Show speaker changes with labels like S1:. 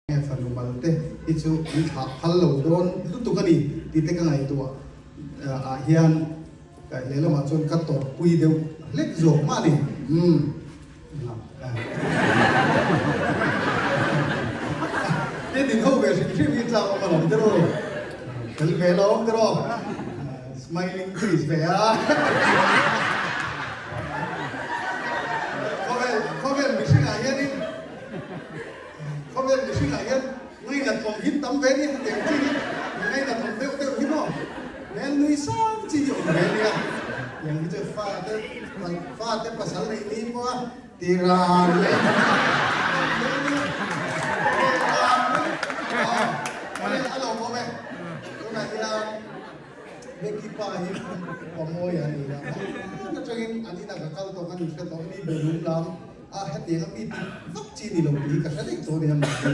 S1: Nge fanu mal te hi chu an thlah phal lo dawn lutuk a ni tih te ka ngaihtuah ah hian ka lehlamah chuan ka tawrhpui deuh hlek zawk mah a ni. Umm. Te din ho ve hrim hrim hi tlak awm alawm tiraw? Fel ve alawm tiraw? Smiling face ve a. Khawvel khawvel mihringah hianin Khawvel mihringah hian ngainat awm hi tam ve nia, hetiang chi hi ngainat awm deuh deuh hi maw? Hmel nui sang chi hi awm ve nia. Tiang hi chu fate fate pasal neih ni pawha ti ran leh awm ve nia. Hmel ran mai. Aw, awle a lo awm e. Tunah hian Becky pa hi Pamawi a ni a, hman atangin an inah ka kal tawh ka ni hre tawh, mi belum lam. A hetiang a mi tih vak chi ni lo tih hi ka hre daih tawh a ni a mahse.